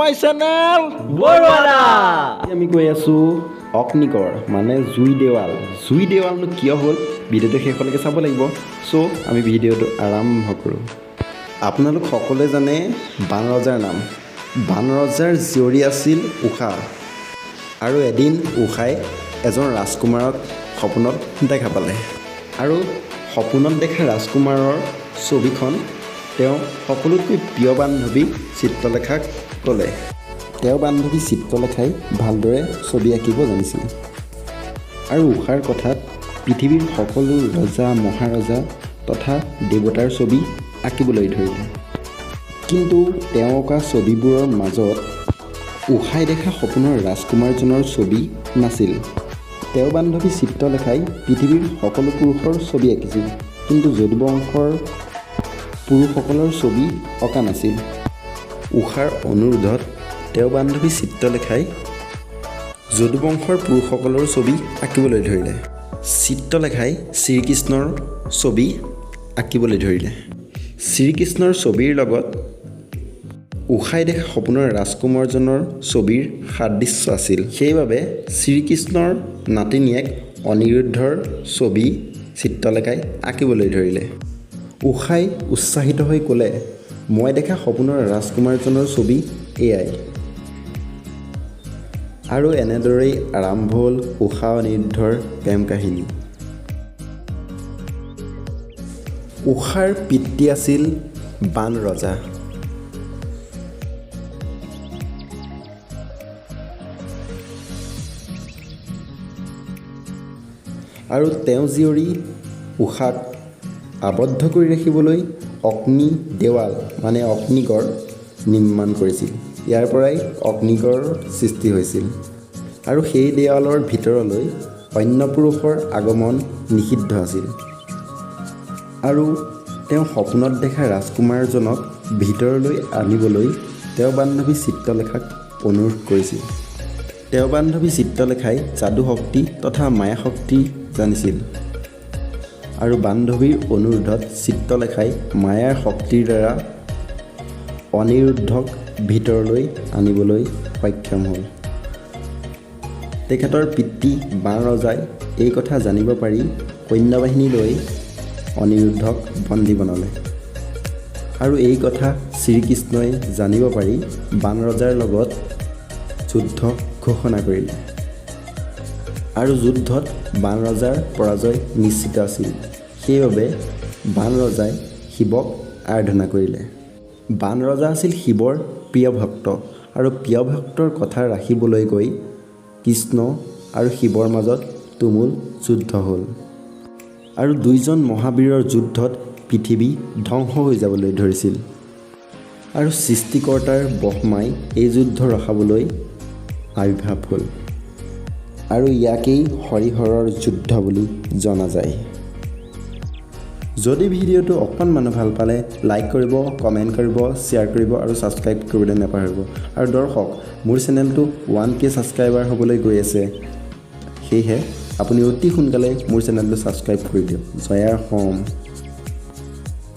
My channel বৰুৱাদা। আমি গৈ আছোঁ অগ্নিগড়, মানে জুই দেৱাল। জুই দেৱালনো কিয় হ'ল, ভিডিঅ'টো শেষলৈকে চাব লাগিব। চ' আমি ভিডিঅ'টো আৰম্ভ কৰোঁ। আপোনালোক সকলোৱে জানে বাণৰজাৰ নাম। বাণৰজাৰ জীয়ৰী আছিল ঊষা। আৰু এদিন ঊষাই এজন ৰাজকুমাৰক সপোনত দেখা পালে আৰু সপোনত দেখা ৰাজকুমাৰৰ ছবিখন তেওঁ সকলোতকৈ প্ৰিয় বান্ধৱী চিত্ৰলেখাক ক'লে। তেওঁ বান্ধৱী চিত্ৰলেখাই ভালদৰে ছবি আঁকিব জানিছিল আৰু ঊষাৰ কথাত পৃথিৱীৰ সকলো ৰজা মহাৰজা তথা দেৱতাৰ ছবি আঁকিবলৈ ধৰিলে। কিন্তু তেওঁ অঁকা ছবিবোৰৰ মাজত ঊষাই দেখা সপোনৰ ৰাজকুমাৰজনৰ ছবি নাছিল। তেওঁ বান্ধৱী চিত্ৰলেখাই পৃথিৱীৰ সকলো পুৰুষৰ ছবি আঁকিছিল, কিন্তু যদুবংশৰ পুৰুষসকলৰ ছবি অঁকা নাছিল। ঊষাৰ অনুৰোধত তেওঁ বান্ধৱী চিত্ৰলেখাই যদুবংশৰ পুৰুষসকলৰ ছবি আঁকিবলৈ ধৰিলে। চিত্ৰলেখাই শ্ৰীকৃষ্ণৰ ছবি আঁকিবলৈ ধৰিলে। শ্ৰীকৃষ্ণৰ ছবিৰ লগত ঊষাই দেখা সপোনৰ ৰাজকুমাৰজনৰ ছবিৰ সাদৃশ্য আছিল। সেইবাবে শ্ৰীকৃষ্ণৰ নাতিনীয়েক অনিৰুদ্ধৰ ছবি চিত্ৰলেখাই আঁকিবলৈ ধৰিলে। ঊষাই উৎসাহিত হৈ ক'লে, মই দেখা সপোনৰ ৰাজকুমাৰজনৰ ছবি এয়াই। আৰু এনেদৰেই আৰম্ভ হ'ল ঊষা অনিৰুদ্ধৰ প্ৰেম কাহিনী। ঊষাৰ পিতৃ আছিল বাণ ৰজা। আৰু তেওঁ জীয়ৰী ঊষাক আবদ্ধ কৰি ৰাখিবলৈ অগ্নি দেৱাল, মানে অগ্নিগড় নিৰ্মাণ কৰিছিল। ইয়াৰ পৰাই অগ্নিগড়ৰ সৃষ্টি হৈছিল আৰু সেই দেৱালৰ ভিতৰলৈ অন্য পুৰুষৰ আগমন নিষিদ্ধ আছিল। আৰু তেওঁ সপোনত দেখা ৰাজকুমাৰজনক ভিতৰলৈ আনিবলৈ তেওঁ বান্ধৱী চিত্ৰলেখাক অনুৰোধ কৰিছিল। তেওঁ বান্ধৱী চিত্ৰলেখাই যাদু শক্তি তথা মায়া শক্তি জানিছিল আৰু বান্ধৱীৰ অনুৰোধত চিত্ৰলেখাই মায়াৰ শক্তিৰ দ্বাৰা অনিৰুদ্ধক ভিতৰলৈ আনিবলৈ সক্ষম হ'ল। তেখেতৰ পিতৃ বাণ ৰজাই এই কথা জানিব পাৰি সৈন্যবাহিনী লৈ অনিৰুদ্ধক বন্দী বনালে। আৰু এই কথা শ্ৰীকৃষ্ণই জানিব পাৰি বাণ ৰজাৰ লগত যুদ্ধ ঘোষণা কৰিলে আৰু যুদ্ধত বাণ ৰজাৰ পৰাজয় নিশ্চিত আছিল। সেইবাবে বাণ ৰজাই শিৱক আৰাধনা কৰিলে। বাণ ৰজা আছিল শিৱৰ প্ৰিয় ভক্ত আৰু প্ৰিয় ভক্তৰ কথা ৰাখিবলৈ গৈ কৃষ্ণ আৰু শিৱৰ মাজত তুমুল যুদ্ধ হ'ল আৰু দুইজন মহাবীৰৰ যুদ্ধত পৃথিৱী ধ্বংস হৈ যাবলৈ ধৰিছিল। আৰু সৃষ্টিকৰ্তাৰ ব্ৰহ্মাই এই যুদ্ধ ৰখাবলৈ আৱিৰ্ভাৱ হ'ল আৰু ইয়াকেই হৰিহৰৰ যুদ্ধ বুলি জনা যায়। যদি ভিডিঅ'টো অকণমানো ভাল পালে লাইক কৰিব, কমেণ্ট কৰিব, শ্বেয়াৰ কৰিব আৰু ছাবস্ক্ৰাইব কৰিবলৈ নাপাহৰিব। আৰু দৰ্শক, মোৰ চেনেলটো 1K subscriber হ'বলৈ গৈ আছে, সেয়েহে আপুনি অতি সোনকালে মোৰ চেনেলটো ছাবস্ক্ৰাইব কৰি দিয়ক। জয় অসম।